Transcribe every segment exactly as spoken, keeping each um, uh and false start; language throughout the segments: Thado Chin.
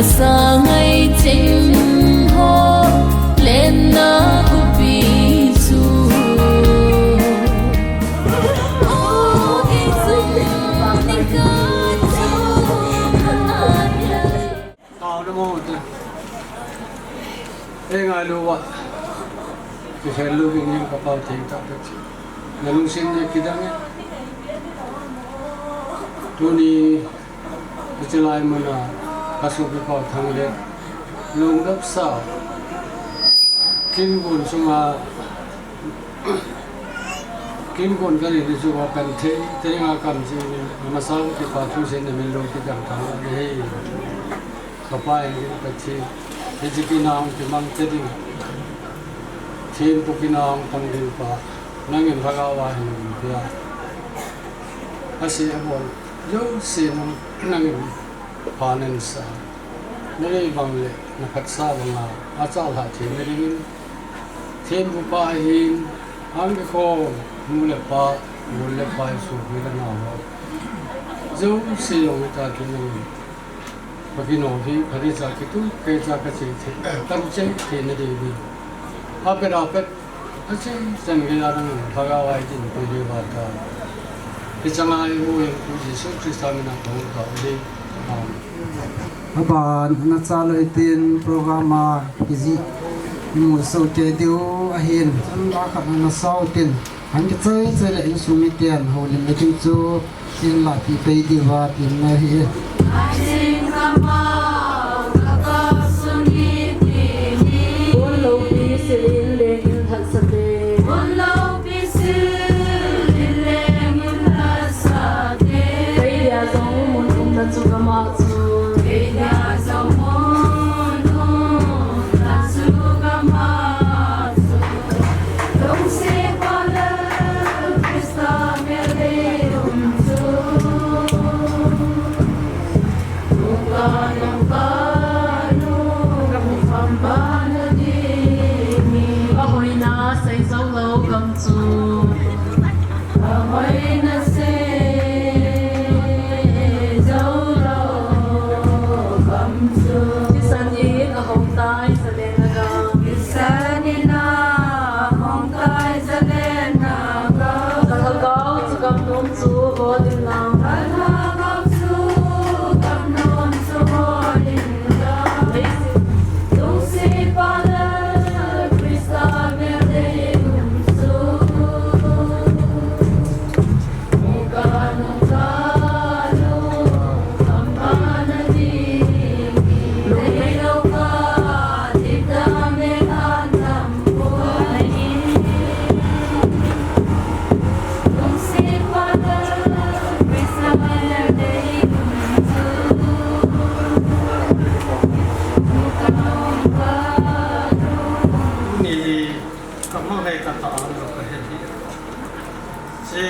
Sangai ching ho lenna kupi chu. Tao na mo te. E ngai lu wa. Ki khel lu ki ning ka pau thei ta pe. Na lungsim ne kidang e. Tuni Hiche lai muna ka sopi Paothang le lungdap sa. Kin gun sunga, kin gun ka ni ni sunga kan thei, thei nga kam si ni, masa ki pa thu se ni min lo ki jang thang ni hei. Ka pa in ka thi, hiche ki nang ki mang te ding. Thin pu ki nang pang ding pa, nangin lhagao a hin um pia. Asi a bol. Jouse nang, nangin phanen sa. Nanei bang le, na phatsa banga, achalhah theina dingin. Thempu pa hin, angkho, nu le pa, nu le pa, sopi le nao ho. Jouse jong ta ki nangin. Pakino hi, phani cha kitu, kei cha ka che the, kan che theina dingin. Apet apet. Ache, chan gei a dang lhagao a i tin pu di va ta. Hiche chang a i Pu Jesu Christa min a kong ka u di. Amen. Aban, na cha loi tin program a kiji. I mu so te diu ahin. Chan la khat na sao tin. Han kichai chai le insung miten houlim le tin chu. Tin la ti pei diu va tin na hi. Hun lopi sil in leng in lhat sa te. Hun lopi sil in leng in lhat sa te. Kei dia jong mun umna chu gam a chu. Kei dia jong mun umna chu gam a chu. Lungset pa le Christa mel dei um chu. Lhagao chu gam nom chu hol in lang. Lhagao chu gam nom chu hol in lang. Leiset. Lungset pa le Christa mel dei um chu. Muka nungka lu, kampana di. Lungmei lo ka, tita me anam. Tuni hi ka hmangai ka ta ang lo ka he hi. Che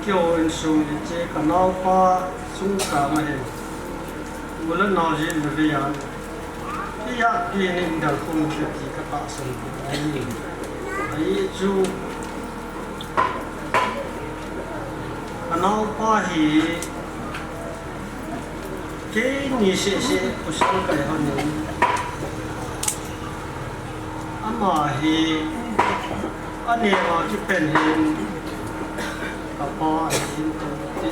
kio insung hi che ka naopa sung ka ma he. Mula nao ji na ve yan. Pi ya pi ni dal khum ka ti ka ta sang ko. Ai, ai chu. Ka naopa hi keini seh seh kusang kai hon in. Ama hi aneo a kipen hin ka pa ahin ka u te,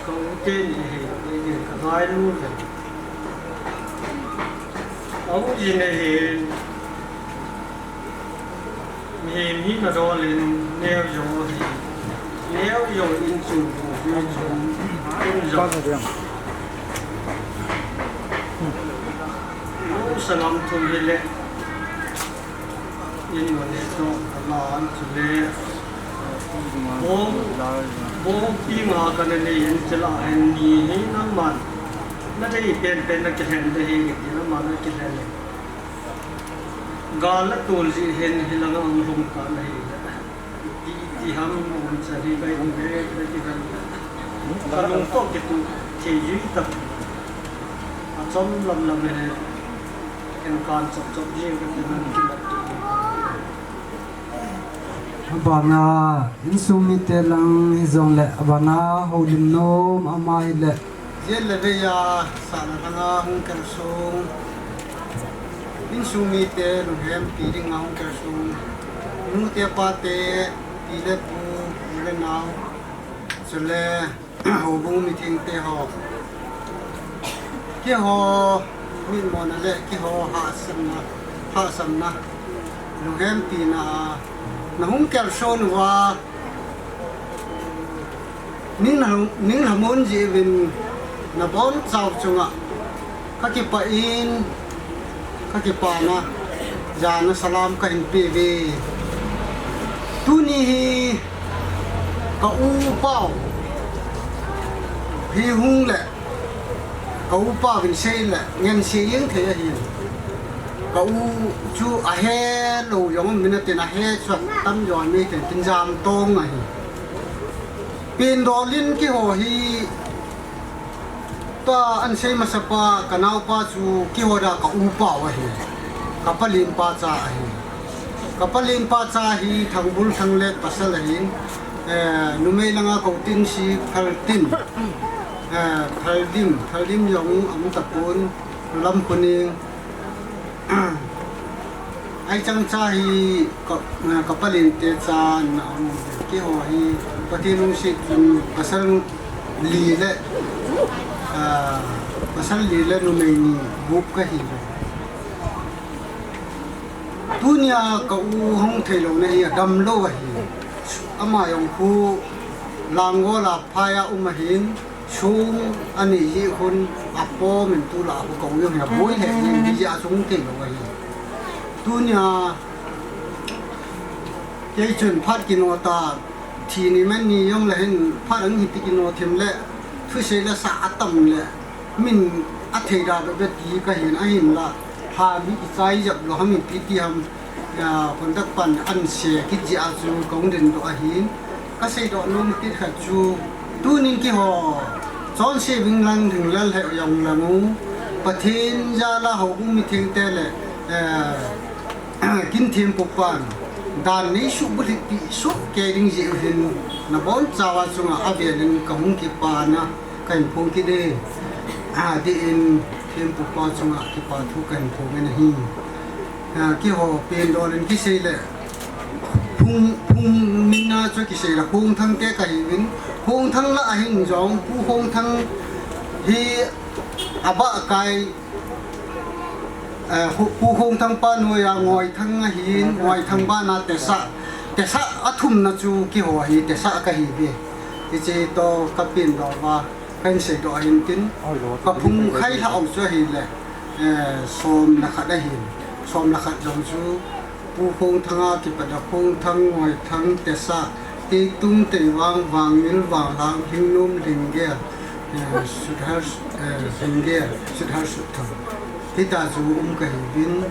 ka u te ni ahin, ka ngailu ve. A u jin ahin, mihem hina dol in neo jo hi, neo jo in chung bu hi chung in jo. U sangam thum hi le. In mane to, aman chule. Bong, bong pi nga ka na nei in chila hin ni hi nangman. Na dei pen pen na kihen de hi, nangman na kihen. Gal la tul ji hin hi la ngang lum ka na hi. Ti, ti ham um cha hi kai ni re, kai ti kan. Ka lung to kitu, thei jui tak. A chom lam lam he. Ken kan chop chop jing ka ti nan ki mat tu. Abana, insung mite lang hi jong le, abana, houlim nom, ama hi le, Jen le vei a, sahna langa hung kalsong, insung mite lunghempi dinga hung kalsong, nute pate, pi le pu, u le nao, chule houbung mithengte ho. Keiho mitmona le keiho hahsamna, hahsamna, lunghempina a na hung kalsong uva, ning na, ning na mun jeh uvin na bonchauva chunga ka kipah in, ka kipana jana salam ka hin pe uve. Tuni hi ka u pau hi hung le, ka u pau vin sei le, ngen sei jeng thei ahi. Ka u chu ahe lou jong um in atin, ahe chu atam jong um in atin, tin jam tong ahi. Pindol in keiho hi, tua an sei masa pa, ka naopa chu keiho dia ka u pau ahi. Ka palen pa cha ahi. Ka palen pa cha hi Thangbul Thanglet pasal ahin, eh, numei langa Koutinsi Phaltin, eh, Phaldim, Phaldim jong um tapon, Lamkhuning. Ahi chang cha hi ka, ka palen te cha na um, keiho hi Pathen lungset chun pasal li le, ah, pasal li le numei ni bou ka hi. Tunia ka u hung thei louna hi adam lou ahi. Ama jong khu Langol a phai a um ahin, sum anei jeh khun apom in tulai khu ka u jong hi aboi lheh jeng, hijeh a chu hung thei lou ahi. Tunia kei chun phat kino ta, thi ni man ni jong le hin phat ang hiti kino thim le, thusei le sa atam le, min athei da be be ti ka hin ahinla, ha mi kichai jep lou ham ipi ti ham, ya, contact pan an se kit jeh a chu ka hung ding doh ahin. Ka seidoh nom kit khat chu, tunin keiho, chonse vinglang ding lal he jong lang u, Pathen jal a houbung mithengte le, eh, kin thempu pan, dan nei suh bulhit pi suh kei ding jeh u hin, na bonchauva chunga avel in ka hung kipana, ka hin phong kit e, a, din thempu pa chunga kipa thu ka hin phong in ahi. A, keiho pindol in kisei le, phung, phung min a chu kisei le, Khongthang te ka hi uvin, Khongthang lah a hin jong, Pu Khongthang hi abah kai, eh, Pu, Pu Khongthang pa noiya Ngoithang ahin, Ngoithang bana Tesa, Tesa athumna chu keiho hi Tesa ka hi uve. Hiche toh ka pindol uva, ka hin seidoh ahin tin, ka phung khai lhah u chu ahile, eh, som le khat ahin, som le khat jong chu, Pu Khongthang a kipat a Khongthang, Ngoithang, Tesa, Teitung, Teivang, Vangmil, Vanglhang, Lhingnom, Lhinggel, eh, Suthar, eh, Lhinggel, Suthar, Sutthang. Hita chu um ka hi uvin,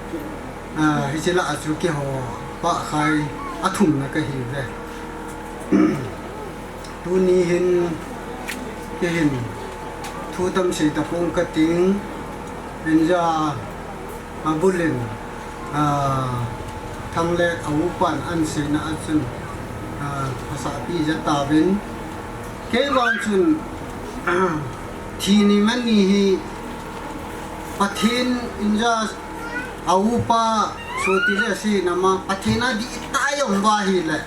ah, hiche lah a chu keiho pah khai athumna ka hi uve. Tuni hin, kei hin, thu tam sei tapong ka ting, inja, abul in, ah, Thanglet a upan an seina a chun, ah, phasapi ja tauvin. Kei vang chun, ah, thi ni man ni hi, Pathen inja a upa soti le si nama Pathen a dih tai um uva ahile,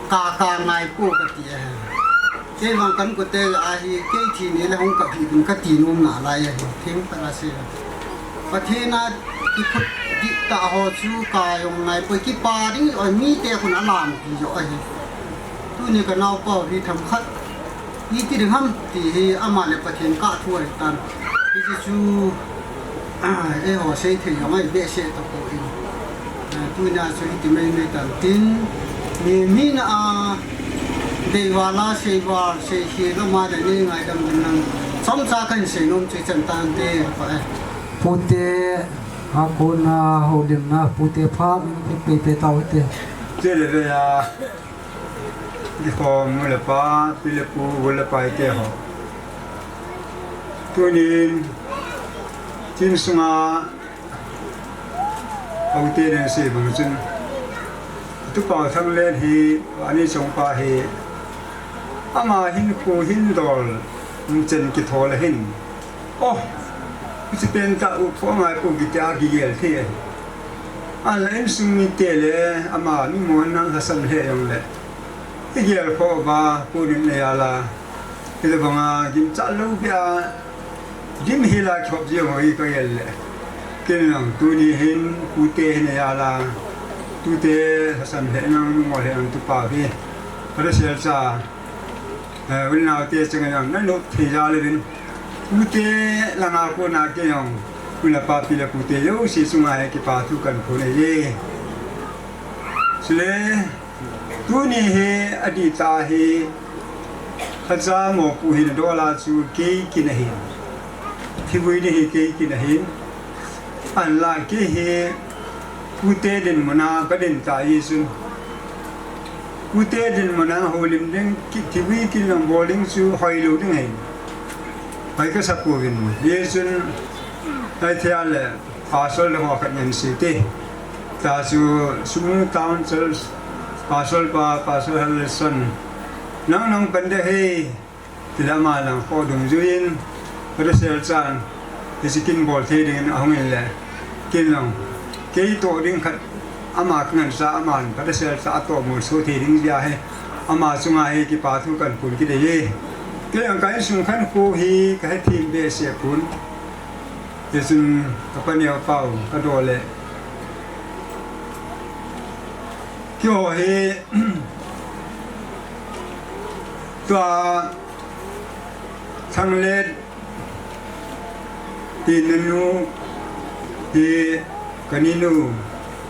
ka, ka ngai pou ka ti ahi. Kei vang kan kote a hi, kei thi ni le hung kap hih uvin ka ti nom nalai ahi. Theng tah a sei le, Pathen a kikhut dih tah ho chu ka jong ngai poi, kipa ding, oi, mite khun alampi jo ahi. Tuni ka naopa u hi themkhat iti ding ham ti hi ama le Pathen kah thu ahi tan. Hiche chu, ah, eiho sei thei jong ahi behseh tapon. Ah, tunia chu hiti mai mai tan tin, mi, mi na a, deival a, seival, seikhel lama le nei ngaidam ding lang, chomcha kahin sei nom chu hichan tante, pa e. Pute, a kona houlimna, pute phat, pe, pe, pe tau te. Che le ve a. Dikhom nu le pa, pi le pu, u le pai te ho. Tunin, thim sunga, houte nen sei bang chun, Tupa Thanglet hi, ani chongpa hi, ama hinkho hindol, Chen kitho le hin. Oh, hiche pen tah u pho ngai pu kitia kigel thei. Ahinla insung mite le ama mi mo nang hasam le jong le. Igel kho ba pu nin le ala. Hile banga gimcha lou bia. Gim hila khop jeng hoi kagel le. Ken lang tuni hin pute hin le ala. Tute hasam le nang mi mo le nang tu pa vi. Pada sel cha. Eh, u le nao te chunga jong nanop thei jal uvin. Pute langa kona kei jong. U le pa pi le pute jouse chunga hi kipa thu kahin phong e. Chule, tuni hi adih tah hi, khacha mopu hin adola chu kei kin ahin. Thivui ni hi kei kin ahin. Ahinla kei hi pute dinmuna kadin tah jeh chun. Pute dinmuna houlim ding, ki, thivui kin jong bol ding chu hoilou ding ahi. Hoi kasa pouvin. Hijeh chun, hithei a le, pastor le ho khat ngen sih te. Tah chu, Sugnu Town Church, pastor pa, Pastor Harrison. Nang nang pan de hei. Tile ama lang kho dungjuiyin, Pastor Sel chan, hiche kin bol thei dingin ahung in le, kin lang, kei toh ding khat, ama kangansa, aman Pastor Sel cha atoh molso thei ding jeh ahi, ama chunga hi kipa thu kahin phong kit e. Kei jong ka insung khankho hi kahethem behseh pon. Hichun kapa neo pau, kadoh le. Keiho hi, tua Thanglet tina nu hi kaninu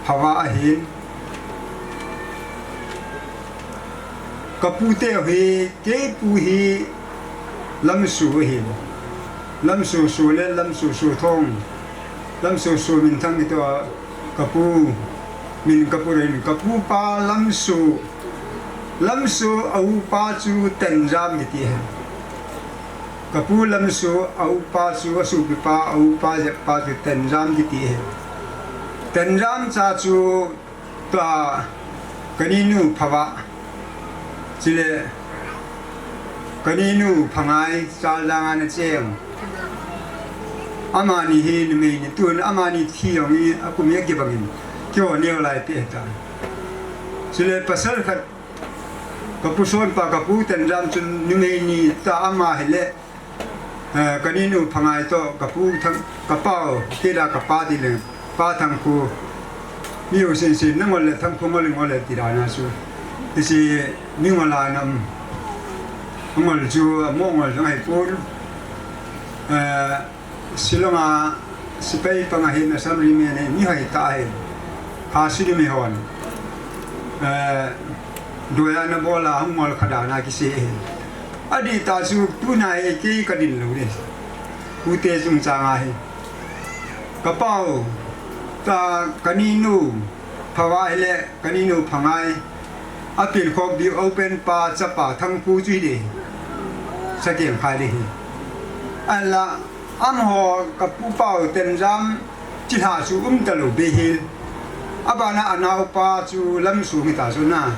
Phava ahin. Kapu te hi, keipu hi Lamsu ahin. Lamsu Su le Lamsu Su Thong. Lamsu Su Minthang kiti a kapu, min kapu rin, kapu pa Lamsu, Lamsu a upa chu Tenjam kiti ahi. Kapu Lamsu a upa chu, asopipa a upa jep pa chu Tenjam kiti ahi. Tenjam cha chu tua kaninu Phava. Chule kaninu Phangai Chaldang a ana cheng. Amani hi numei ni tun amani thi jong hi akum hi akibangin. Keiho neo lai te ta. Chule pasal khat kapu Sonpa kapu Tenjam chun numei ni ta ama hile. Eh, kaninu Phangai toh, kapu Thang, kapau, kei la kapa ti le, Pa Thangkhu. Mi u sin sin, nangol le Thangkhu ngol ngol le ti dan a chu. Hiche, mi ngol a nam. Ngol chu, mo ngol jong ahi pon. Eh, Shillong a, Sepai pang ahin Assam rim in, mi hoi tah ahi. Kha Sidim mi hon. Eh, Doya na bola hung ngol kha dan a kisei ahi. Adih tah chu tuna hi kei kadin lou ding. Pute chungchang a hi. Kapau, ta kaninu, Phava hile kaninu Phangai. Apin khop di open pa chapa Thangkhu chu hi ding. Sakeng khai ding hi. Ahinla, amaho kapu pau Tenjam chilhah chu um talou be hel. Abana anaopa chu Lamsu hita chu na.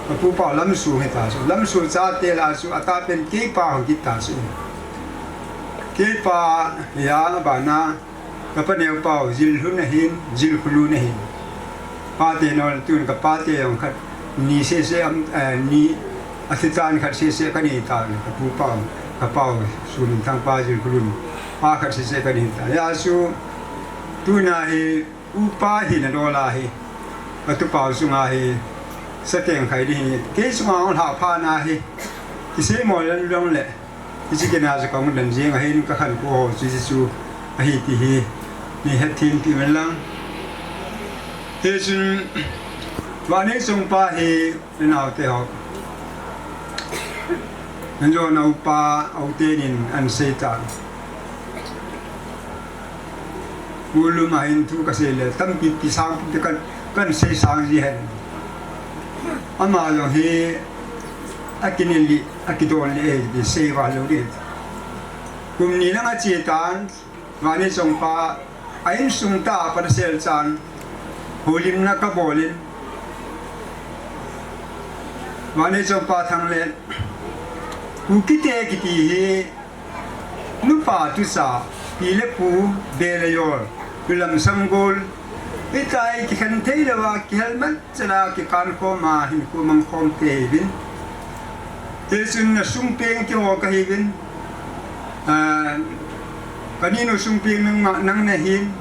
Kapu pau Lamsu hita chu. Lamsu chate la chu atahpen keipa hung kit ta chu. Keipa ya abana kapa neo pau Jilhun ahin, Jilkhulun ahin. Pate nol tun kapate jong khat ni sese am, eh, ni athitan khat sese kanei ta le kapu pau, kapau Suminthang pa Jilkhulun. Pa khat sese kanei ta. Ya chu tuna hi upa hi nadola hi. Katupa u chunga hi sateng khai ding hi. Kei chunga hung lhah phat na hi. Kisei mo leng leng le. Hiche kina chu kahung dan jeng ahin kakhankho ho chu hiche chu ahi ti hi. Nei hethem pi men lang. Hichun, vannoi chongpa hi, nao te ho. Nanjo naupa, aute nin ahin sei ta. Ulum a hin thu kasei le, tampi pi sang pi kan, kahin sei sang ji hen. Ama jong hi, akinel li, akidon li e, ti sei val lou di. Kum ni lang ache tan, vannoi chongpa, a insung tah a Pastor Sel chan, houlimna kabol in. Vannoi chongpa Thanglet, Kukite kiti hi, Nupa tucha, pi le pu, be le yol, lulam sanggol, hitia kikhen thei louva, kihel man chana, kikan khoma, hinkho mang khom te hiuvin. Hichun na sungpeng keiho kahiuvin. Ah, kaninu sungpeng nang ma, nang nahin.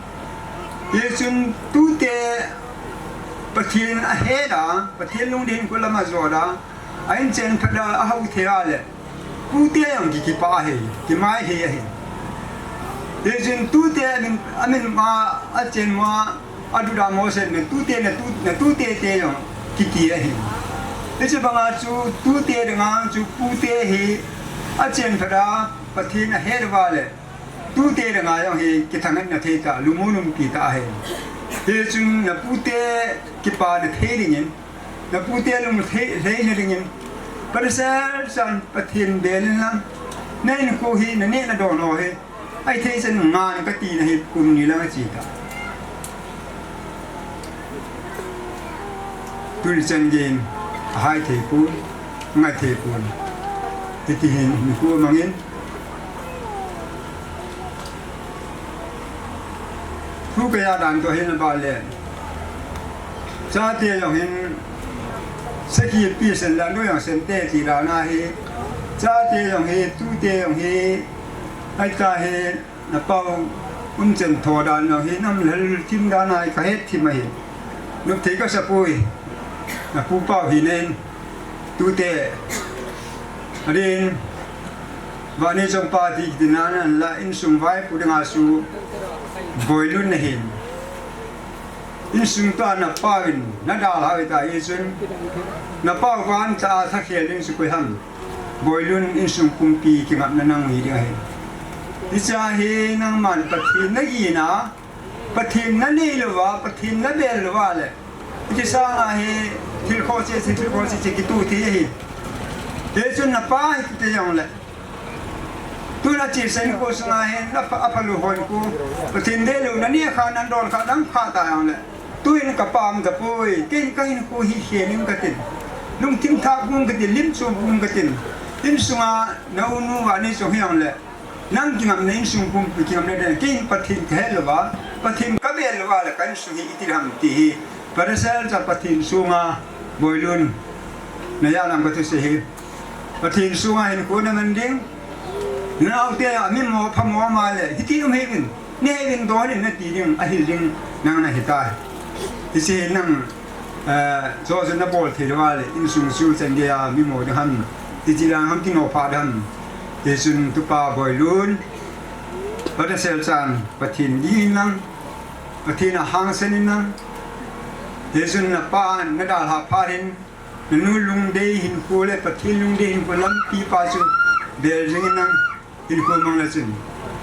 Hichun tute Pathen ahet a, Pathen lungdei hinkho lam ajot a, a inchen phat a ahao thei a le, pute jong ki, kipah ahi, kimai hei ahi. Hichun tute amin, amin ma, achen ma, aduda mo sen me tute na tu, na tute te jong kiti ahi. Hiche banga chu tute dinga chu pute hi achen phat a Pathen ahet uva le, tute dinga jong hi kithanghatna thei tah, lungmon umpi tah ahi. Hichun na pute kipana thei dingin, na pute lung thei, theina dingin, Pastor Chan Pathen bel in lang, na hinkho hi na neh na don ho hi, ahithei chan ngan kati nahi, kum ni lang ache ta. Tuni chan geiyin, ahai thei pon, ngai thei pon. Hiti hin, hinkho mangin. Thu kaya dan toh hin abale. Chate jong hin, sakhi pi sen dan nu jong sen te ti dan ahi. Chate jong hi, tute jong hi, ahita hi, na pau, umchan tho dan jong hi, nam lhal thim dan ahi, kahet thim ahi. Nop thei kasa poi. Na pu pau hi nen. Tute, adin, vani chong pa ti kiti nan anla insung vaipo dinga chu Boilun nahin. Insung toh na pauvin, na dalha u hita hichun. Na pau van cha a thakhel ding chu koi ham. Boilun insung pumpi kingapna nang hi ding ahi. Hiche hi nangman Pathen na gina, Pathen na nei louva, Pathen na bel louva le. Hiche sanga hi thil khoh cheh cheh, thil khoh cheh cheh kitu thei ahi. Hichun na pa hi kiti jongle. Tuna chesa hinkho sunga hin na pa, apa lu hon ko. Pathen deilou na ni kha nan don kha dang kha ta jongle. Tuin ka pam ta poi, ken ka hinkho hi khe ning katin. Lungthim thah bung katin, lim chu bung katin. Insunga na u nu vani chu hi jongle. Nang kingapna insung pumpi kingapna den, kei Pathen kahet louva, Pathen kabel louva le ka insung hi iti ham ti hi. Pastor Chan Pathen sunga Boilun, na jalam kathusei hi. Pathen sunga hinkho na man ding. Naote a mimo phamo ama le, hiti um hih in, nei hih in don in nati ding, ahi ding, nang nahi tai. Hiche nang Eh, chu chu na bol thei louva le, insung chu chan geiya mimo ding ham, iti lang ham, kino pha ding ham. Hichun tupa Boilun, Pastor Chan, Pathen ding in lang, Pathen a hangsan in lang. Hichun na pa na dalha phat in, na nu lungdei hinkho le Pathen lungdei hinkho lampi pa chu bel jing in lang. Hinkho mang le chun,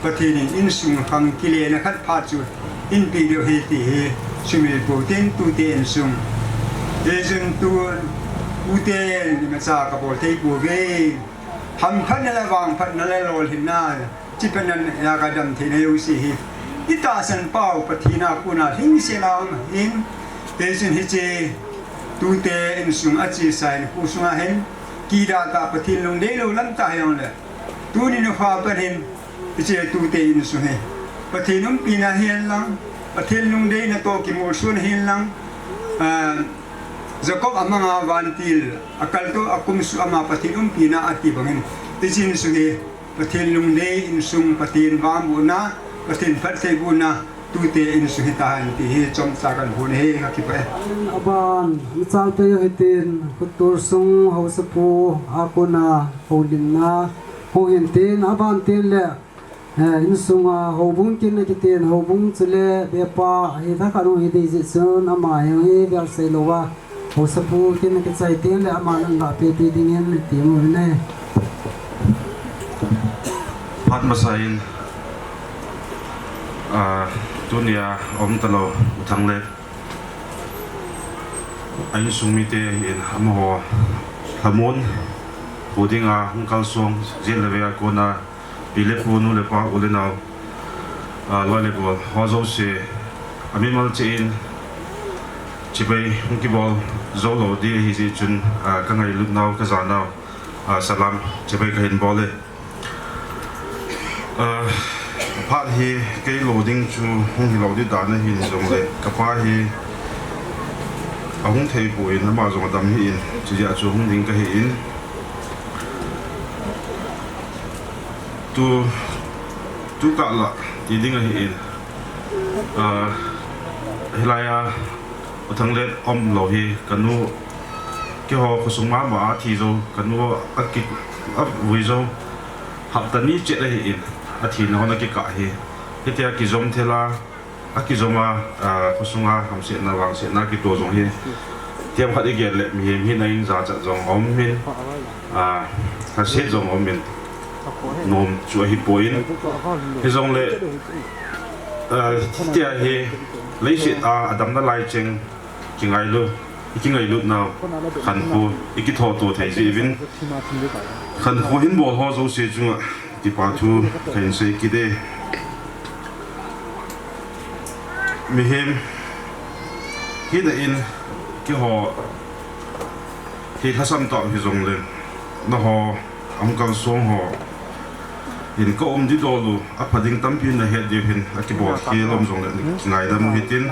Pathen in insung khang kilena khat phat chu, hin pe diu ahi ti hi, sumil pou tin tute insung. Hichun tu, tute imacha kabol thei pouve. Hamphatna le vangphatna le lolhinna, chipatna a kadam theina jouse hi. Itahsan pau Pathen a kona lhingsetna um ahin, hichun hiche, tute insung achesa hinkho sunga hin, kidah tah Pathen lungdei lou lam tah hijongle. Tuni nikho a pat hin, hiche tute insung hi Pathen umpina hihen lang, Pathen lungdeina toh kimolsona hihen lang, ah, Jacob a manga vantil, a kal toh a kumsuh ama Pathen umpina ati bangin, hiche insung hi Pathen lungdei insung, Pathen vangbohna, Pathen phattheibohna, tute insung hitahen ti hi chomcha kahin hon ahi, kakipah e. Aban, michal pe u hitin, khutur sung haosapu a kona houlimna hung hin tin, aban tin le, eh, insunga houbung kin akitin, houbung chule bepa hi thakhat hung hi ding jeh chun ama hi hung hi velsei louva. Haosapu tin akichai tin le aman ahin lahpeh peh dingin ti mu hin e. Phat masa in, ah, tunia um talou U Thang le a insung mite hin amaho lhamon pu dinga hung kalsong jin le ve a kona Pi le pu, nu le pa, u le nao, ah, loi le gol ho jouse, a mimal cheh in, chibai hung kibol jou lou ding ahi jeh chun, ah, ka ngailut nau, ka ja nau, ah, salam, chibai kahin bol e. Ah, phat hi kei lo ding chu hung hi lo di dan ahin, hijongle kapa hi ahung thei poi, ama jong adam hih in, chujeh a chu hung ding kahi in. Tu, tu kah lah ti ding ahi in. Ah, hilai a U Thanglet um lou hi, kanu keiho khosung mama a thi jou, kanu a ki, a vui jou, hapta ni chet ahi in, athina hon akikah hi. Hitia kijom thei la, akijom a, ah, khosunga hamsetna, vangsetna kito jong hi. Themkhat igel le mihem hina in jachat jong um in, ah, hasit jong um in, nom chu ahi poi. Hijongle, ah, hitia hi leiset a, adamna lai cheng, kingailu, ikingailutna khankho, ikithoto thei jeh uvin, khankho hin bol ho jouse chunga kipa thu kahin sei kit e. Mihem hina in keiho hi lhasam tah hijongle, nangho Uncle Song ho hin ka um di dol u, apha ding tampi nahet diu hin, akibol khel um jongle kingaidam u hitin.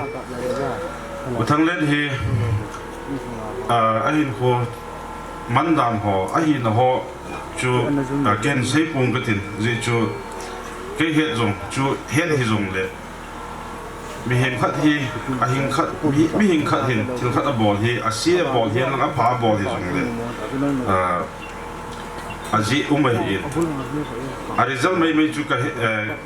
U Thanglet hi, ah, ahinkho mandan ho, ahina ho chu, ah, ken sei pong katin, jeh chu kei het jong chu het hijongle, mihem khat hi, ahing khat, mi, mihing khat hin thil khat abol hi, ase abol hi, lang apha abol hijongle, ah, ajeh um ahi in. A result maimai chu ka he, eh,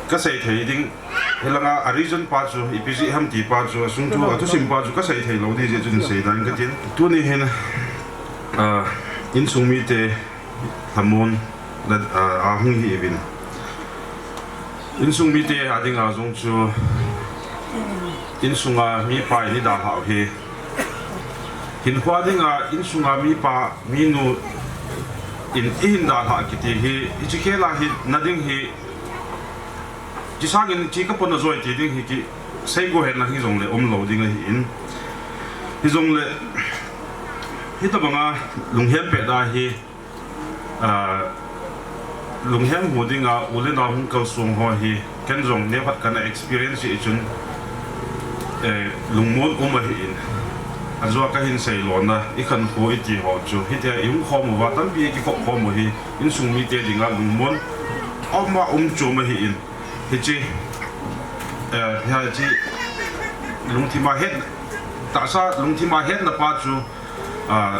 kasei thei ding. Hilanga a reason pa chu ipi jeh ham ti pa chu, asung thu, athusim pa chu kasei thei lou di jeh chun sei dan katin. Tuni hin, ah, insung mite lhamon la, ah, ahung hi uvin. Insung mite a dinga jong chu, insunga mipa in idalhah u hi, hinkho dinga insunga mipa minu in ihin dalhah kiti hi, hiche khel a hina ding hi, hiche sangin hiche kapona joi ti ding hi kisei go hen lang hijongle um lou ding ahi in. Hijongle hitobanga lunghem pet a hi, ah, lunghem hu dinga u le nao hung kalsong ho hi ken jong neokhat kana experience hi chun, eh, lungmon um ahi in. Ajeh a kahin sei lona, ikhankho iti ho chu, hitia ihung khom uva, tampi ikikhop khom u hi insung mite dinga lungmon um a um chom ahi in. Hiche, eh, hiche lungthima het, tahsa lungthima hetna pa chu, ah,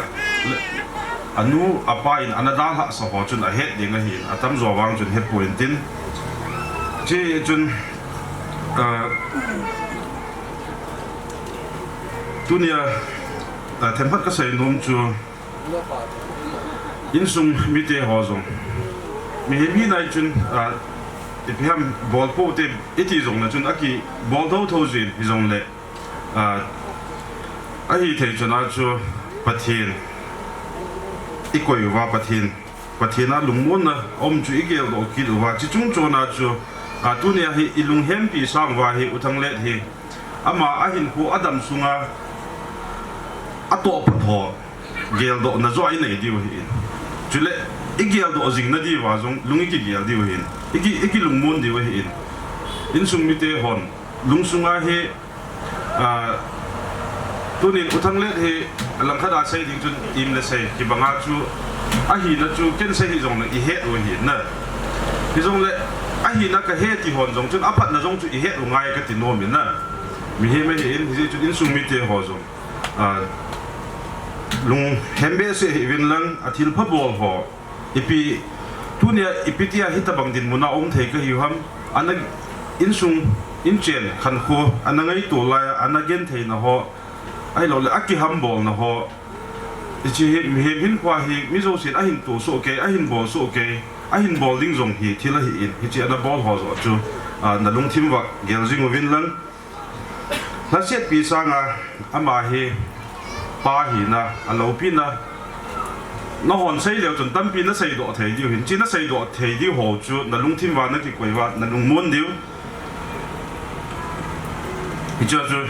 anu apa in ana dalhah sa ho chun ahet ding ahi in, atamjo vang chun hepoi intin. Hiche chun, ah, tunia, ah, themkhat kasei nom chu, insung mite ho jong, mihem hina chun, ah, ipi ham bol pou te iti jongle chun akibol thotho jin hijongle, ah, ahithei chun a chu Pathen ikoi uva, Pathen, Pathen a lungmonna um chu igeldoh kit uva, hiche chung chon a chu, ah, tunia hi ilunghempi sang uva hi U Thanglet hi, ama ahinkho adam sunga atoh phat ho geldohna joh a inei diu ahi in. Chule igeldoh jing nadiuva jong lung ikigel diu ahi in. Iki, ikilungmon diu ahi in. Insung mite hon lungsunga hi, ah, tunin U Thanglet hi langkhat a sei ding chun im le sei, kibanga chu ahina chu ken sei hijongle ihet u ahi na. Hijongle ahina kahe ti hon jong chun aphatna jong chu ihet u ngai kati nom in na. Mihem ahi in, hijeh chun insung mite ho jong, ah, lunghem behseh hih uvin lang, athilpha bol ho. Ipi, tunia ipi tia hitobang dinmun a um thei kahiu ham, ana insung, inchen, khankho, ana ngaito lai a, ana gentheina ho, ahilouleh akihambolna ho. Hiche hi mihem hinkho hi mi jousen ahin tosoh kei, ahin bolsoh kei, ahin bol ding jong hi thil ahi in, hiche ana bol ho joh chu, ah, nalungthim uva gel jing uvin lang. Lhasetpi sanga ama hi pa hina, aloupina, nahon sei leu chun tampi naseidoh thei diu ahin, hiche naseidoh thei diu ho chu nalungthim uva nakikoi uva, nalungmon diu. Hichea chu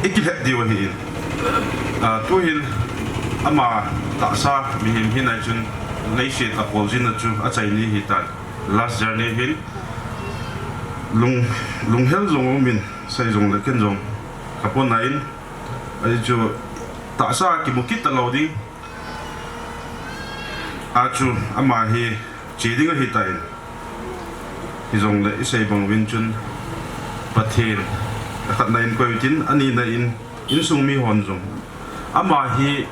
ikilhep diu ahi in. Ah, tuhin ama tahsa mihem hina chun leiset a kholjinna chu achaini ahitan. Last journey hin lung, lunghel jong umin, sei jongle ken jong kapona in, ahi chu tahsa kimu kit talou ding. Achu ama hi che ding ahitan. Hijongle isei bang uvin chun Pathen akhatna in koi utin, anina in insung mi hon jong ama hi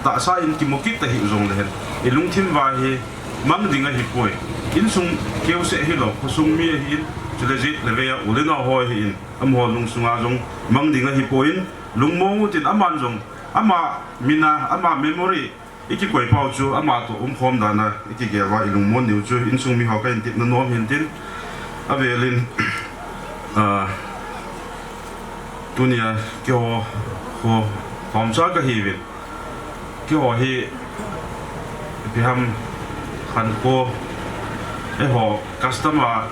tahsa in kimu kit tahih jongle hen, ilungthim uva hi mang ding ahipoi. Insung keuseh hilou, khosung mi ahin, chule jet le vei a u le nao ho ahin, amaho lungsunga jong mang ding ahipoi. Lungmong utin aman jong ama mina, ama memory ikikoi pau chu ama toh umkhom dana ikigel uva ilungmon diu chu insung mi ho kahin tepna nom hintin. Avelin, ah, tunia keiho, ho, homcha kahiuvin. Keiho hi ipi ham khankho, eiho customer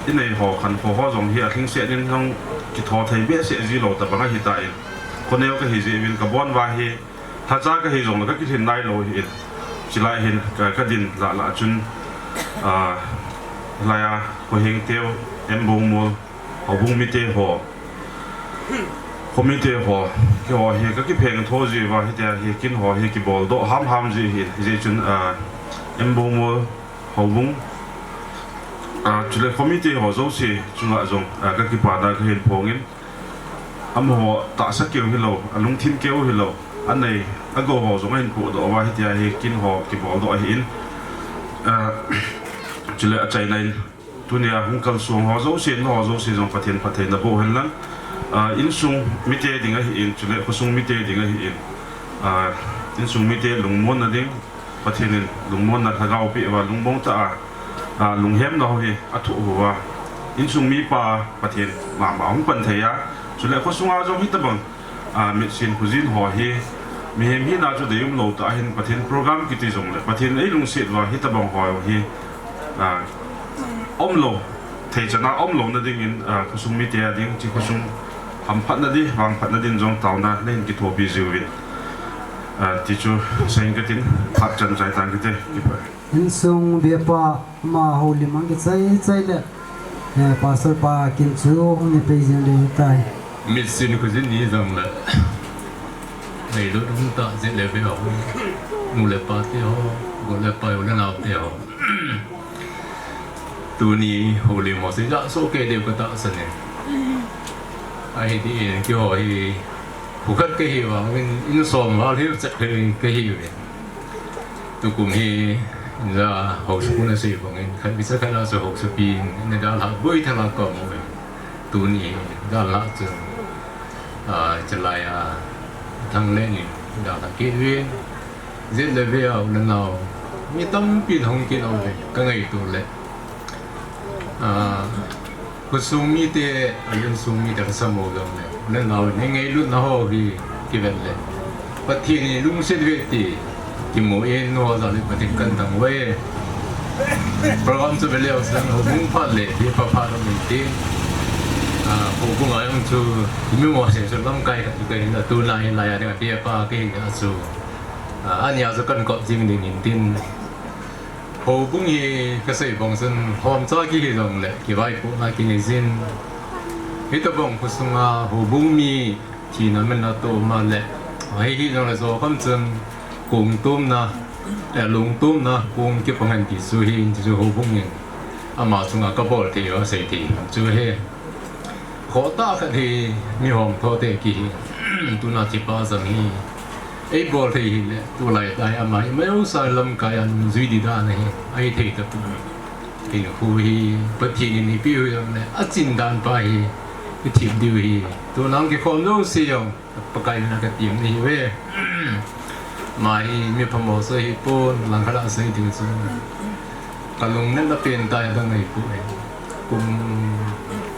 inei ho khankho ho jong hi alhingset in jong kitho thei behseh ji lou tabang ahitan. Khoneo kahi jeh uvin kabon uva hi lhacha kahi jongle kakilhin nailou ahin. Chulai hin ka, kadin lah lah chun, ah, hilai a khoheng teu, M. Bongmol, houbung mite ho, khomite ho, keiho hi kakipheng tho ji uva hitia hi kin ho hi kibol doh hamham ji ahin. Hijeh chun, ah, M. Bongmol houbung, ah, chule khomite ho jouse chunga jong, ah, kakipana kahin phongin. Amaho tahsa keu hilou, alungthim keu hilou, anei agou ho jong ahin pohdoh uva hitia hi kin ho kibol doh ahin. Ah, chule achaina in tunia hung kalsong ho jouse, nangho jouse jong Pathen phattheina boh hen lang. Ah, insung mite ding ahin, chule khosung mite ding ahin. Ah, insung mite lungmonna ding, Pathen in lungmonna lhagao peh uva lungmong tah a, ah, lunghemna ho hi athoh uva, insung mipa Pathen mama hung pan thei a, chule khosunga jong hitabang, ah, mitsin khojin ho hi mihem hina chu deium lou tah ahin, Pathen program kiti jongle Pathen eilungset uva hitabang ho hi, ah, umlou, thei chana umlouna dingin, ah, khosung mite a ding, chi khosung hamphatna ding, vangphatna din jong taona nahin kithopi jiuvin. Ah, ti chu seiyin katin, phat chan chai tang kate, kipah e. Insung biapa ama houlim ang kichai chai le, eh, Pastor pa kin chu hung ni pei jing le tai. Mitsin khojin ni jongle, ngailut um tah jet le vei a, nu le pa te ho, gol le pai, u le nao te ho. Tuni houlim ho seija soh kei diu katahsan e. Ahi tin, keiho hi, kho khat kahi vangin, in som val hiu chet kahi, kahiuvin. Tukum hi, ja, haosapu nasei bangin, khat kicha khat a chu haosapi in, na dalha boi thala kamu e. Tuni hi, dalha chu, ah, chalai a, Thangleng in, dalha kit uvin, jet le vei a u le nao, mi tampin hung kit uve, kangaito le. Ah, khosung mite, insung mite kasam u jongle, u le nao, nei ngailutna ho hi kiven le, Pathen in lungset uve ti kimu in, nu ho jal in Pathen kathangvah e. Program chu veleu sang, houbung phat le biapa phat um intin. Ah, houbung a jong chu mi mo se chu lamkai khat chu kahin, tuna hilai a ding a biapa kahi a chu, ah, ania chu kahin kop jing ding intin. Houbung hi kasei bang chun, homcha kihi jongle kivaipohna kinei jin. Hitabang khosunga houbung mi thina manna toh um a le, ahi hijongle jokham chun kong tomna, eh, long tomna kong kipang hen ti chu hi, ti chu houbung in ama chunga kabol thei u asei thei chu hi. Khohtah khat hi mi hom tho te kihi, tuna thipa jong hi eibol thei hile, tulai tah hi ama hi amasa lamkai a nungjui ding dan ahi, ahithei tapoi. Hinkho hi Pathen in eipeh u jongle, achin dan pa hi ithip diu ahi. Tuna kikhom jouse jong Pakai mina katem nahiuve. Ama hi mi phamo chu ahipon, langkhat a sei ding chu kalungnatna pen tah dang ahipoi. Kum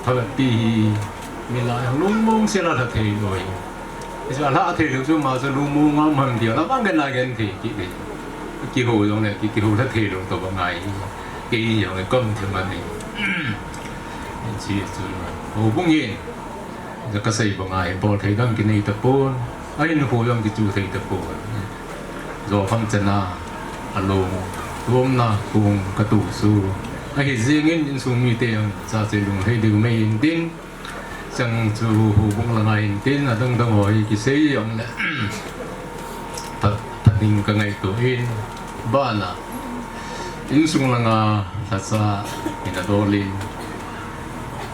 phabep pi hi milai lungmong sela lha thei lou ahi. Hichu alha thei lou chu ama chu lungmong a um ham ti la vang gen a gen thei kit e. Kihou jongle ki, kihou lha thei lou tobang ahi. Keini jong le kaum thei man ahi. Hichu houbung hi ja kasei banga hi bol thei dang kinei tapon, ahinkho jong kichu thei tapon. Jokham chana, along, Tuamna kong katu chu ahi jingin insung mite jong chachai lunglhai diu mei intin, chang chu hubung langa intin adang dang ho hi kisei jongle phat, phat ding kangaito in, bana insung langa lhacha ina dol in,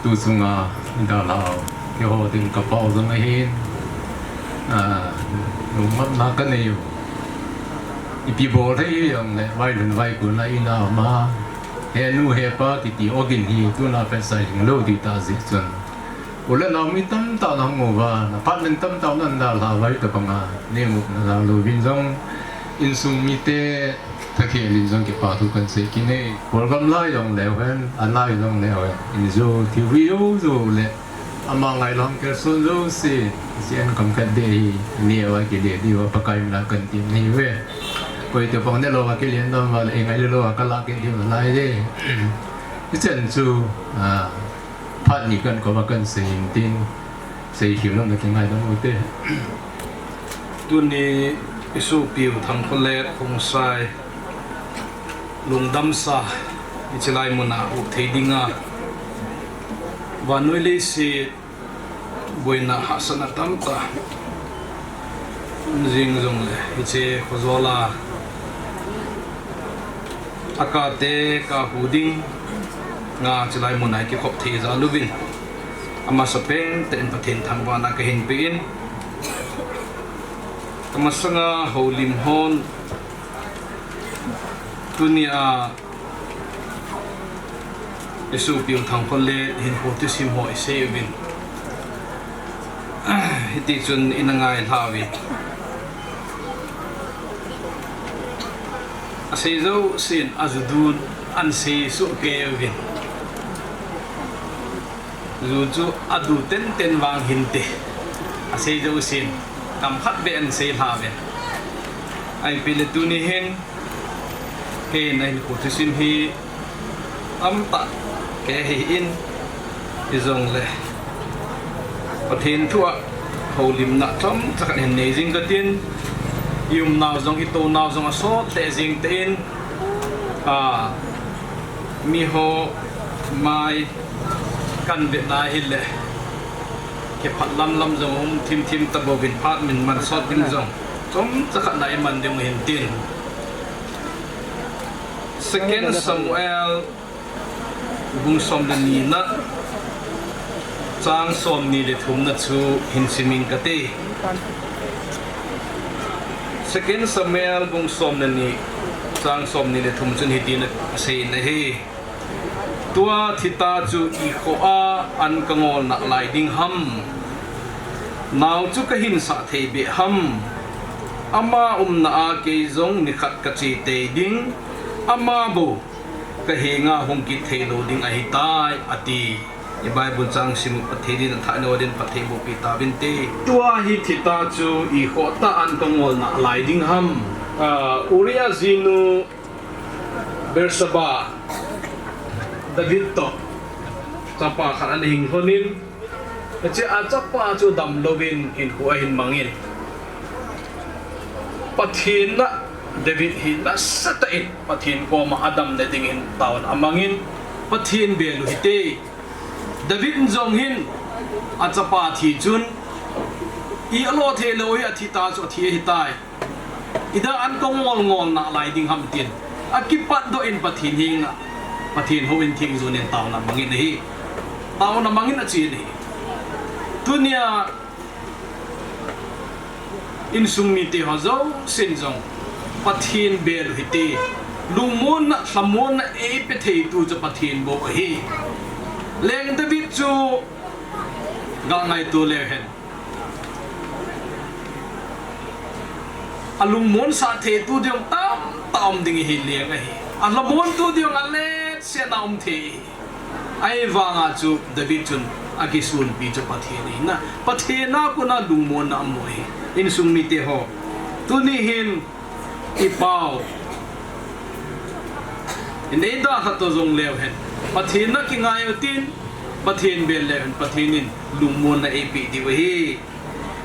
tu chunga dalhau keiho ding kapao jong ahin, a, lungmonna kanei u. Ipi bol thei hijongle vailhun vaikon a ina um a, henu hepa kiti ogin hi tuna pet sa hing lou ding tah jeh chun, u le nao mi tamtah nahung uva, apartment tamtah nan dalha vai tobanga neimutna jal louvin jong, insung mite thakhel in jong kipa thu kansei kit e. Program lai jongleu hen, anai jongleu hen, in jo thiu jou jou le, ama ngailou kelson jouse, hiche an kam khat deh hi neo a kile diu a Pakai mina kantim nahi uve. Koi tobang nelou a kile nom uva le, eingailou a kalah kit diu nalai e. Hichan chu, a, phat ni kan koma kansei intin, sei khel lou na kingaidam ute. Tuni isopiu Thangkholet Khongsai lungdamsa, hiche lai muna um thei dinga vannoi leiset boina hahsatna tamtah um jing jongle, hiche khojola akate kahu dinga hiche lai muna kikhop thei jal uvin, amasapen tah in Pathen thangvahna kahin pe in, kamasanga houlim hon tunia isopiu Thangkholet hinkho thusim ho isei uvin, hitichun ina ngailha uvin, asei jousen ajudu in asei sohkei uvin, ju chu adu tenten vang hinte, asei jousen kamkhat beh in asei lha uvin, ahipeh le tuni hin kei nahinkho thusim hi tamtah kei hi in, hijongle Pathen thua houlimna chomcha khat hin nei jing katin, iumnau jong itounau jong asot lheh jing tah in, a, miho mai kanvetna hile kiphat lamlam jong um thimthim tabouvin, phat min mansot ding jong chomcha khat na iman diu hin tin, Second Samuel bung som le ni na, chang somni le thumna chu hin simin kate. Second Samuel bung som le ni, chang somni le thum chun hitin asei in ahi: Tua thita chu ikhoa an kangol nalai ding ham? Nao chu kahinsah thei beh ham? Ama umna a kei jong nikhat kache tei ding, ama bou kahenga hung kit theilou ding ahitai, ati. I Bible chang simu Pathen in athah neo din Pathen boupi tauvinte. Tua hi thita chu ikhoa an kangol nalai ding ham? A, Uriah jinu Bathsheba, David toh chapa khat ana hing lhonin, hiche achapa chu damlouvin hinkho ahin mangin, Pathen a David hi nasatah in Pathen koma adamna dingin taona amangin, Pathen bel u hite. David in jong hin achapa thi chun, i alo theilou hi athita chu athi ahitai, ida an kangol ngol nalai ding ham tin, akipatdoh in Pathen henga, Pathen houin theng jonin taona mangin ahi. Taona mangin achen ahi. Tunia insung mite ho jousen jong Pathen bel u hite. Lungmonna, lhamonna eipe theitu chu Pathen bou ahi. Leng David chu gangaito leu hen, alungmonsah theitu ding tamtah um ding ahi, leng ahi. Alhamontu ding aletsetna um thei ahi. Ahivanga chu David chun akisunpi chu Pathen ahina, Pathen a kona lungmonna amu ahi. Insung mite ho, tuni hin ipao in eidalhah to jongleu hen, Pathen a kingai utin, Pathen bel leu hen, Pathen in lungmonna eipeh diu ahi.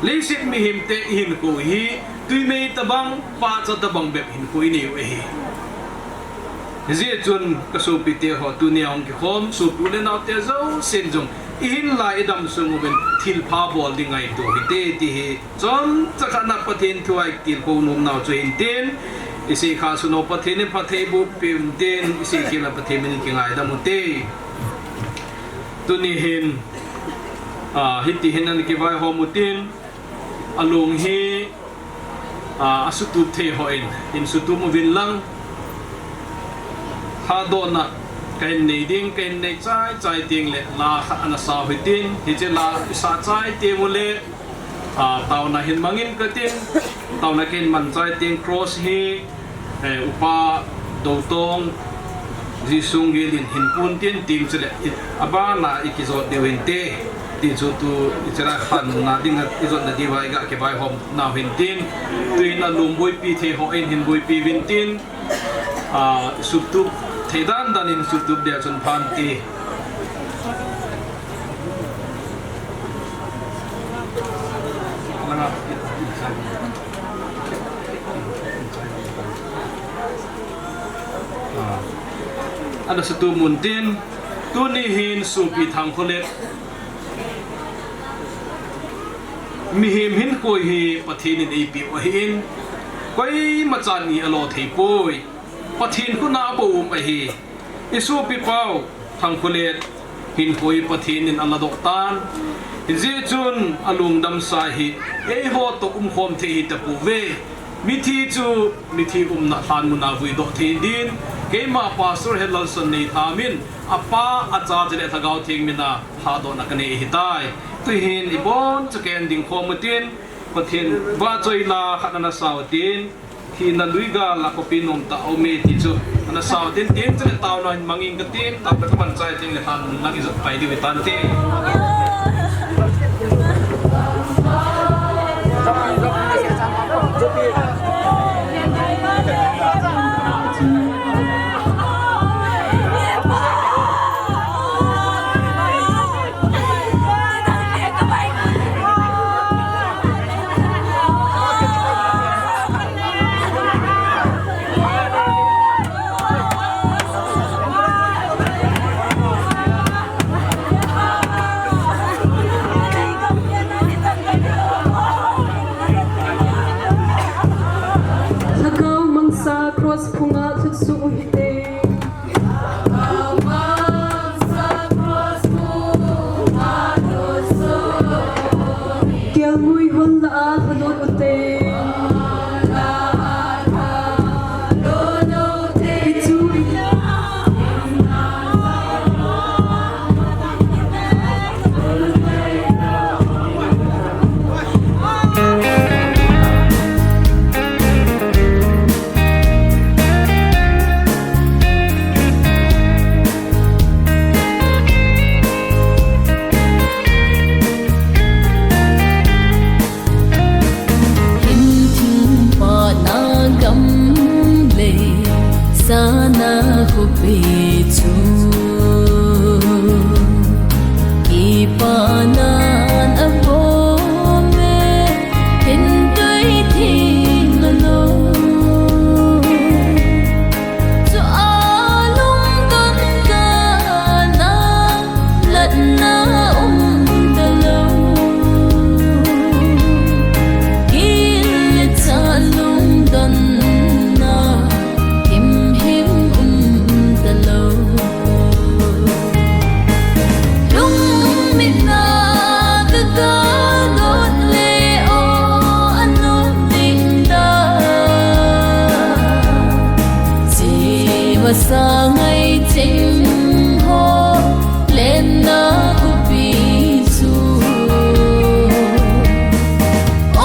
Leiset mihemte ihinkho hi twimei tobang, pahcha tobang bep hinkho inei u ahi. Hijeh chun ka sopite ho, tunia hung kikhom sopi u le naote jousen jong, ihin lai idam sung uvin thilpha bol ding ngaito hite ti hi chomcha khat na Pathen thu a itilkhou nom nau chu hintin, isei kha sun u Pathen in phatthei boh peh untin, isei khel a Pathen min in kingaidam ute. Tuni hin, ah, hiti hin ana kivaihom utin, alung hi, ah, asutup thei hon, hin sutup uvin lang, lhadohna kahin nei ding, kahin nei chaichai teng le la khat ana sa u hitin, hiche la isah chai teng ule, ah, taona hin mangin katin, taona kahin man chai teng cross hi, eh, Upa Doutong Jesu Gel in hin pun tin, tin chule i, abana ikijot diu hinte, ti chu tu ichera khanna dinga ijotna diuva iga kivaihom nau hintin, tuin alung boipi thei hon hin boipi uvin tin, ah, sutup thei dandan in sutup dia chun phan ti. Ana sutup untin, tuni hin sopi Thangkholet, mihem hinkho hi Pathen in eipeh u ahin, koimachan i alo thei poi. Pathen khut a abou um ahi. I sopi pau Thangkholet hinkho hi Pathen in aladoh tan. Hijeh chun alungdamsa hi eiho toh umkhom thei hitapouve. Mithi chu mithi umna lhan muna vuidoh thei din, keima Pastor Helalson Neithamin, apa, acha chule Lhagao Theng mina lhadohna kanei ahitai. Tuhin ibonchauva kiding khom utin, Pathen vahchoi la khat ana sa utin, thina luigal a khopi nomtah aume ti chu ana sa utin, tin chule taona hin mangin katin, taona kaman chai teng le lhan lang ijot pai diu hitante. Lhagao mangcha cross phunga lhutsuh u hite. Kelngoi hon lah a lhalut ute. Hin thing pahna gam le sana khopi chu, kipana in abom e, hin tui thing lolo. Chu a lungdon kana latna um talou. Gil le chah lungdonna himhim um talou. Lungmitna ka gadot le aw anom ding da. Chi masa ngai ching ho lenna khopi chu.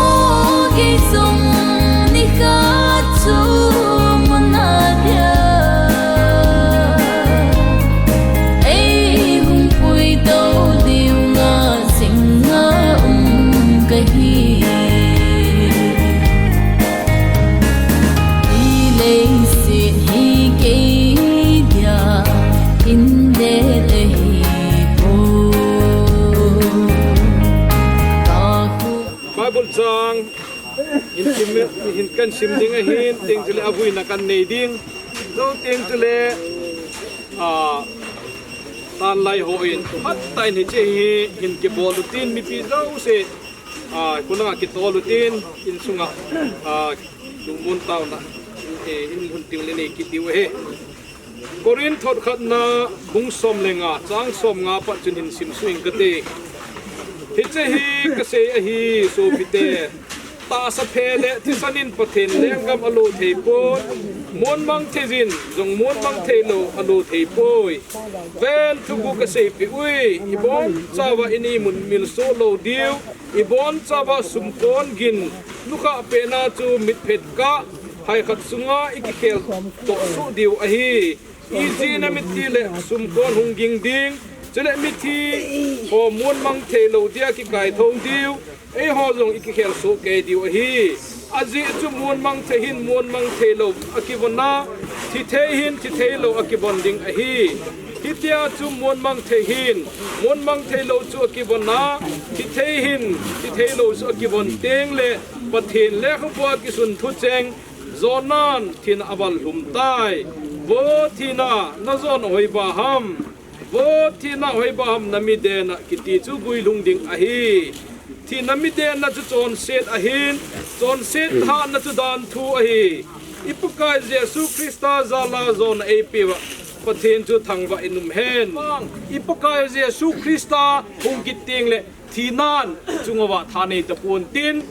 Aw kei jong nikhat chu mun a dia ei hung pui to diu nga sing a um kahi. Hi leiset hi kei dia in det ahi poi. Ka khu- Bible chang in sim, in kan sim ding ahin, tin chule avuina kan nei ding. Chuteng chule, a, tanlai hon phatah in hiche hi hin kibol utin, mipi jouse, a, khonunga kitol utin, insunga, a, lungmon taona, e, in lhun tengle nei kit diu ahi. Corinth thot khatna bung som le nga, chang som nga pat chun hin simsuh ing kate. Hiche hi kasei ahi, sopite. Tahsa phe le thisan in Pathen lenggam alo thei poi. Muanmang thei jin jong muanmang thei lou alo thei poi. Ven, thuguh kaseipeh uve, ibonchauva in imu milsoh lou diu, ibonchauva sumkon gin, nukhah pehna chu mitphet kah, hai khat sunga ikikhel toh soh diu ahi. Ijeh inem itile sumkon hung ging ding, chule mithi ho muanmang thei lou dia kikaithou diu, eiho jong ikikhel soh kei diu ahi. Ajeh chu muanmang thei hin muanmang thei lou akivon a, thi thei hin thi thei lou akivon ding ahi. Hitia chu muanmang thei hin muanmang thei lou chu akivon a, thi thei hin thi thei lou chu akivon tengle Pathen lekhabua kisun thucheng Jonan thina aval lhum tai. Vo thina, najon hoiba ham? Vo thina, hoiba ham namidenna kiti chu guilhung ding ahi. Thina midenna chu chonset ahin, chonset hatna chu danthu ahi. I Pakai Jesu Christa jala jona eipeuva Pathen chu thangvah in um hen. I Pakai Jesu Christa hung kit tengle thinan chunguva thanei tapon tin,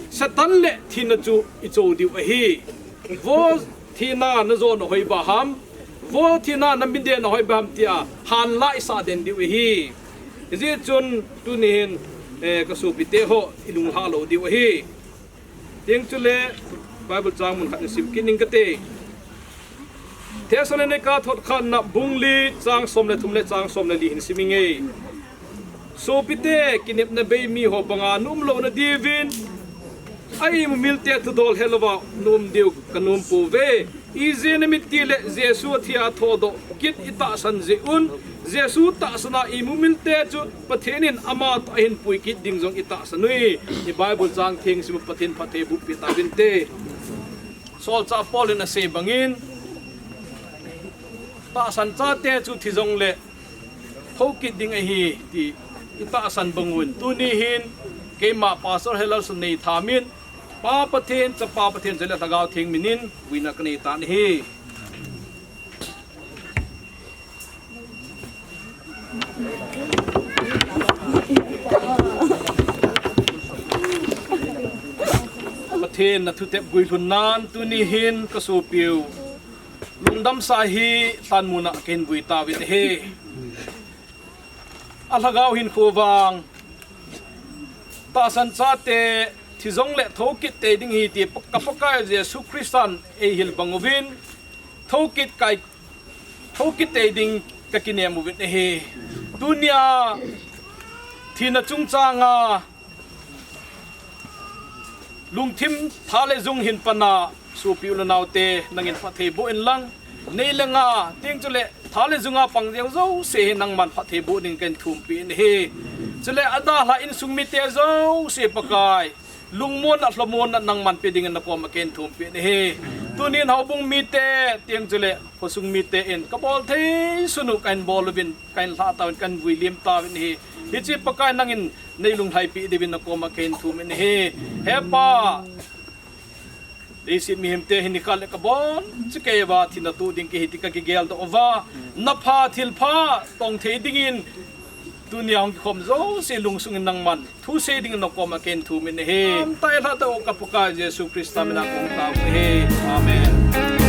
Satan le thina chu icho diu ahi. Vo thina, najon hoiba ham? Vo thina, namidenna hoiba ham tia hanla isah den diu ahi. Hijeh chun tuni hin, eh, kasopite ho, ilunglhah lou diu ahi. Chuteng chule Bible chang mun khat isim kit ning kate. Thessalonica thot khatna bung li chang som le thum le chang som le li hin sim inge. Sopite, kinepna bei miho banga na um louna diuvin, a imumilte thudol helouva na um diu kanom pouve. Ijeh inem itile Jesu athia athodoh kit itahsan jeh un, Jesu tahsan a imumilte chu Pathen in amatoh ahin pui kit ding jong itahsan uve. I Bible chang theng sim u, Pathen phatthei boh peh tauvinte. Solchah Paul in asei bangin, tahsan chate chu thi jongle thou kit ding ahi ti itahsan bang uvin, tuni hin keima Pastor Helalson nei thamin, Pa Pathen, Chapa Pathen, chule Lhagao Theng minin vuina kanei tan ahi. Pathen na thutep guilhun nan tuni hin kasopiu lungdamsa hi lhanmuna kahin vui tauvin ahi. A lhagao hinkho vang tahsan chate thi jongle thou kit tei ding ahi ti ka Pakai Jesu Christan eihil bang uvin, thou kit kai, thou kit tei ding kakinem uvin ahi. Tunia thina chungchanga lungthim tha le jung hin pana sopiu le naote, nangin phatthei boh inlang, nei le nga, chuteng chule tha le junga pang jeng jouse hi nangman phatthei boh ding kahin thumpeh in ahi. Chule adalhah insung mite jouse Pakai, lungmonna, lhamonna nangman pe dingin nakoma kahin thumpeh in ahi. Tunin houbung mite, chuteng chule khosung mite in kabol thei sunu kahin bol uvin, kahin lhah tauvin, kahin vui lim tauvin ahi. Hiche Pakai nangin nei lunglhaipi diuvin nakoma kahin thum in ahi. He Pa, leiset mihemte hi nikhat le kabon chikeiva thina toh ding kahi ti kakigel doh uva, napha thilpha tong thei dingin tunia hung kikhom jouse lungsungin nangman thusei dingin nakoma kahin thum in ahi. Amtai lhah tao ka Pakai Jesu Christa mina kahung tao ahi. Amen.